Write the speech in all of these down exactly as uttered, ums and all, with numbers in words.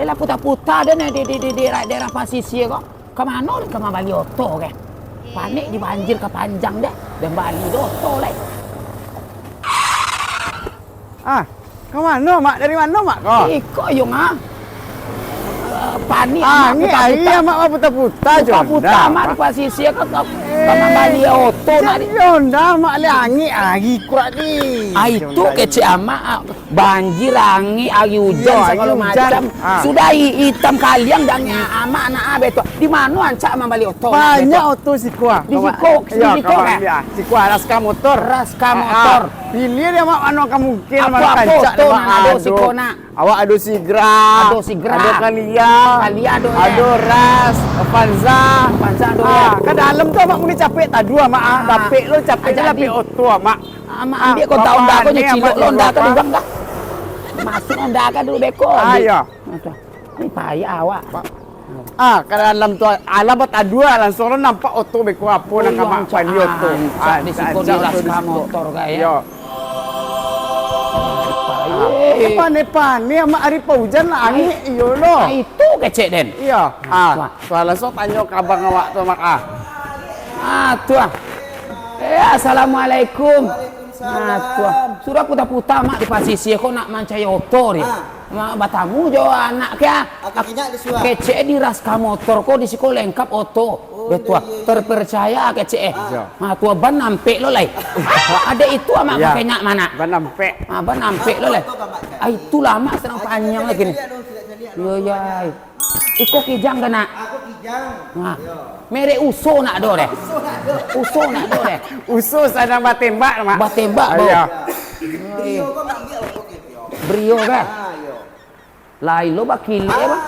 Lah puta-puta den di, di, di, di daerah, daerah pasisia ko. Ka mano den ka mambali oto ko? Panek di banjir ka panjang deh, den bali doh oto lai. Ah, ka mano, Mak? Dari mano, Mak, ko? Iko yo, Mak. Eh, panek, Mak, angek puta-puta. Ari, Mak, puta-puta, puta-puta, Mak, di pasisia ko, ka, ka mambali oto, Mak, di. Jan Honda, Mak, lai angek ari ko, di. Ah, itu kecek Amak, ah. Banjir, angin, ari ujan, sagalo macam. Ah. Sudah i-, itam kaliang dan Amak nak abih tu. Di mano rancak mambali oto? Banyak oto siko, ah. Di siko, di siko, kan? Siko, ah, Raska Motor. Raska Motor. Pilih deh, Mak, mano ka mungkin, mano rancak, Mak. Apo oto nan ado siko, nak? Awak ado Sigra. Ado Sigra. Ado Kalia. Kalia ado, yo. Ado Ras, Avanza. Avanza ado, yo. Ah, ka dalam tu, Mak, muni capek tadu, Mak, ah. Capek lo, capek lo, capek oto, Mak. Amak ambiak ko Honda ko nyo cilok lo, Honda ko urang dah. Masuak Honda ko dulu beko. Ah, iyo. Aduh. Ni payah awak. Ah, ka dalam tu, alah batadu, langsuang lo nampak oto beko apo nan ka Mak bali oto. Rancak di siko, di Raska Motor ko, yo. Iyo. Payah. Paneh-paneh, Mak, ari paujan lah angek, iyo lo. Ah, itu kecek den. Iyo. Ah, tu langsuang tanyo ka abang awak tu, Mak, ah. Ah, tu ah. Eh, assalamualaikum. Waalaikumsalam. Ah, tu ah. Sudah puta-puta, Mak, di pasisia ko nak mancari oto, di. Ah. Mak batamu jo anak ko, ah. Kecek di Raska Motor ko, di siko lengkap oto. Oh, iyo, iyo, iyo. Terpercaya kecek, eh. Ah. Ha, tu ban ampek lo lai. Ado itu Amak pakai nyak mano? Ban ampek. Ha, ban ampek lo lai. Ah, itulah Amak sadang panjang lai kini. Iyo, iyo. Iko Kijang ka, nak? Ako Kijang. Nah. Yo. Merek Uso nak ado deh. Uso nak ado. Uso nak ado deh. Uso sadang batembak, Mak. Batembak, Bro. Iyo. Brio ko, Mak, ambiak oto Brio. Brio ko? Ah, iyo. Lai lo bakilek, Mak.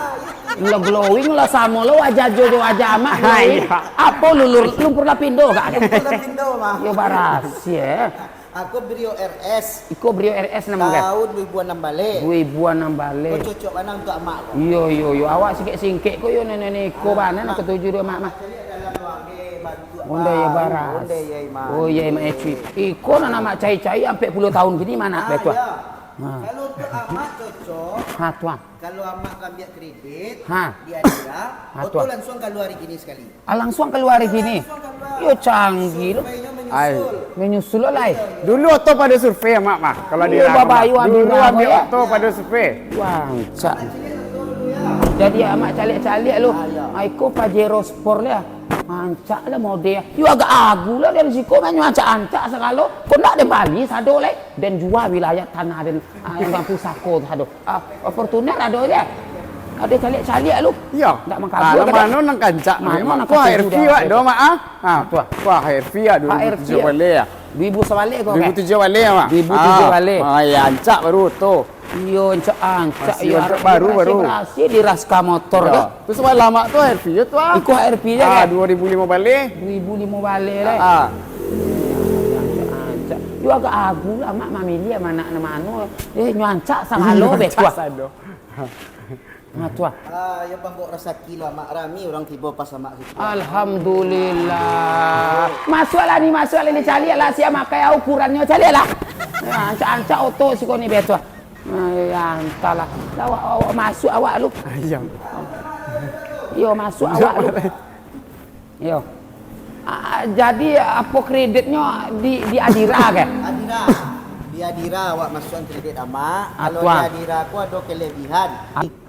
Lo glowing lo, samo lo wajah jo, jo wajah Amak glowing. Iyo. Apo lulur, lumpur lapindo ka? Lumpur lapindo, Mak. Yo, barasiah, eh. Ako Brio R S. Iko Brio R S namo ko? Tahun dua ribu anam baleh. Dua ribu anam baleh. Ko cocok bana untuak Amak ko. Iyo, iyo, iyo. Awak singkek-singkek ko yo, nenek-nenek ko bana nan katuju dek Amak mah. Caliak dalam, Mak, eh, bantuak. Honda yo, Mak. Baras. Honda yo, Mak. Oh, iyo, Mak, eh, cuy. Iko nan Amak cari-cari ampek puluah tahun kini mah, nak, ah, betul. Iyo. Ha. Kalau untuak Amak cocok. Ha, tuan. Kalau Amak ka ambiak kredit, ha, di Adira, ha, oto tuan, langsuang kalua ari kini sakali. Ah, langsuang kalua ari kini? Langsuang kalua. Yo, canggih lo. Surveinyo manyusul. Ai. Manyusul lo lai. Dulu oto pado survei, Amak, mah. Kalau di Adira, babayu dulu ambiak oto pado survei. Wah, rancak. Jadi, Amak caliak-caliak lo. Ah, iyo. Ai, ko Pajero Sport lah. Rancak lah model. Yo, agak agu lah dari siko, mah nyo rancak-rancak sagalo. Ko ndak den bali sado lai. Den jua wilayah tanah den, ah, urang pusako tu sado. Ah, Fortuner ado je. Ado caliak-caliak lu. Iyo. Ndak mangkabua. Mano nan rancak? Mano nan rancak? Ko H R V awak do, Mak, ah? Ha, ko H R V ah, dua ribu tujuah baleh ah. Dua ribu sabaleh ko, dua ribu tujuah baleh, Mak. Dua ribu tujuah baleh. Ah, yo, rancak baru tu. Iyo, rancak-rancak. Masih yo, rancak baru, baru. Barasiah di Raska Motor tu. Tu sabalah Mak tu H R V yo tu, ah. Iko H R V je, kan? Dua ribu limo baleh. Dua ribu limo baleh, leh. Ah. Rancak-rancak. Yo agak agu lah, Mak, mamiliah anak nan mano. Eh, nyo rancak sagalo, beko. Rancak sado. Nah, tu ah. Ah, yo pambao rasaki lah, Mak. Rami urang tibo pas Amak situ. Alhamdulillah. Masuaklah ni, masuaklah ni, caliaklah sia makai ukurannyo, caliaklah. Nah, rancak-rancak oto siko ni, beko. Nah, yo, antahlah. Lah, awak, awak masuak awak lu. Ayam. Yo, masuak awak lu. Yo. Ah, jadi apo kreditnyo di, di Adira, kan? Adira. Di Adira awak masuakan kredit, Amak. Kalau di Adira ko ado kelebihan.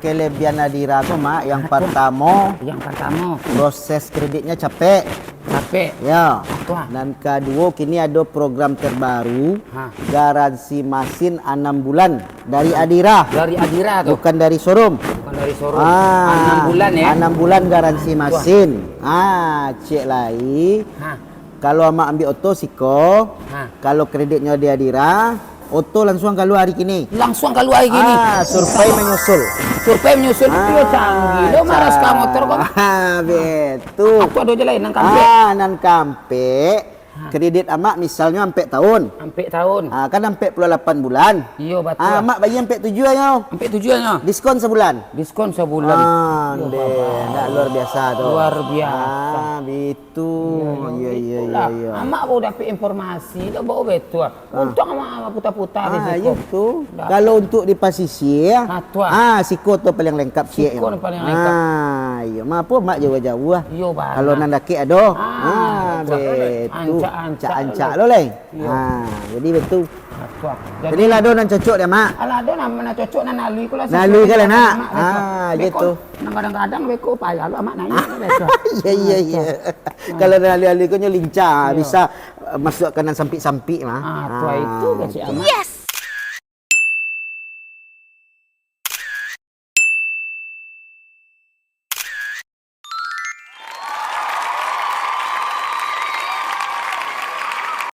Kelebihan Adira ko, Mak, yang partamo, yang partamo, proses kreditnyo capek. Capek. Yo. Nan kaduo, kini ado program terbaru, garansi masin anam bulan. Dari Adira. Dari Adira tu. Bukan dari showroom. Bukan dari showroom. Ah, anam bulan, yo? Anam bulan garansi masin. Ah, ciek lai. Ha. Kalau Amak ambiak oto siko, ha, kalau kreditnyo di Adira, oto langsuang kalua ari kini. Langsuang kalua ari kini. Ah, survei manyusul. Survei manyusul. Ah, yo, canggih lo, Mak, Raska Motor ko. Ah, betul. Apo ado je lai, nan kaampek? Ah, nan kaampek. Kredit amak misalnyo ampek tahun. Ampek tahun. Ah, kan ampek puluah lapan bulan. Iyo, batua. Ah, amak bayia ampek tujuah nyo. Ampek tujuahnyo. Diskon sabulan. Diskon sabulan. Ah, Iyo, deh, Bang. ndak luar biasa tu. Luar biasa. Ah, bitu. Iyo, iyo, iyo, Itulah. iyo. Amak baru dapek informasi, dah baru batua. Untuang amak puta-puta di Ah, siko. iyo tu. Dah. Kalau untuk di pasisia, Ah, tu ah. ah, siko tu paling lengkap ciek. Siko tu paling lengkap. Ah, iyo. Mapo mak jauah-jauah. Iyo, Bang. Kalau nan dakek ado. Ah, Ah, betul. Ancak-ancak Ancak-ancak lo. Lo, Leng. Iyo. Ah, jadi betul. Batua. Jadi lah ado nan cocok deh, Mak. Alah ado nan, nan cocok nan lalui ko lah. Lalui kan lah, nak? Ah, Beko, gitu. Nan kadang-kadang beko payah lo amak naik beko. Iya, iya, iya. Kalau nan lalui-lalui ko nyo lincah, Iya. bisa eh, masuk ka nan sampik-sampik mah. Ah, tua itu kecil amak.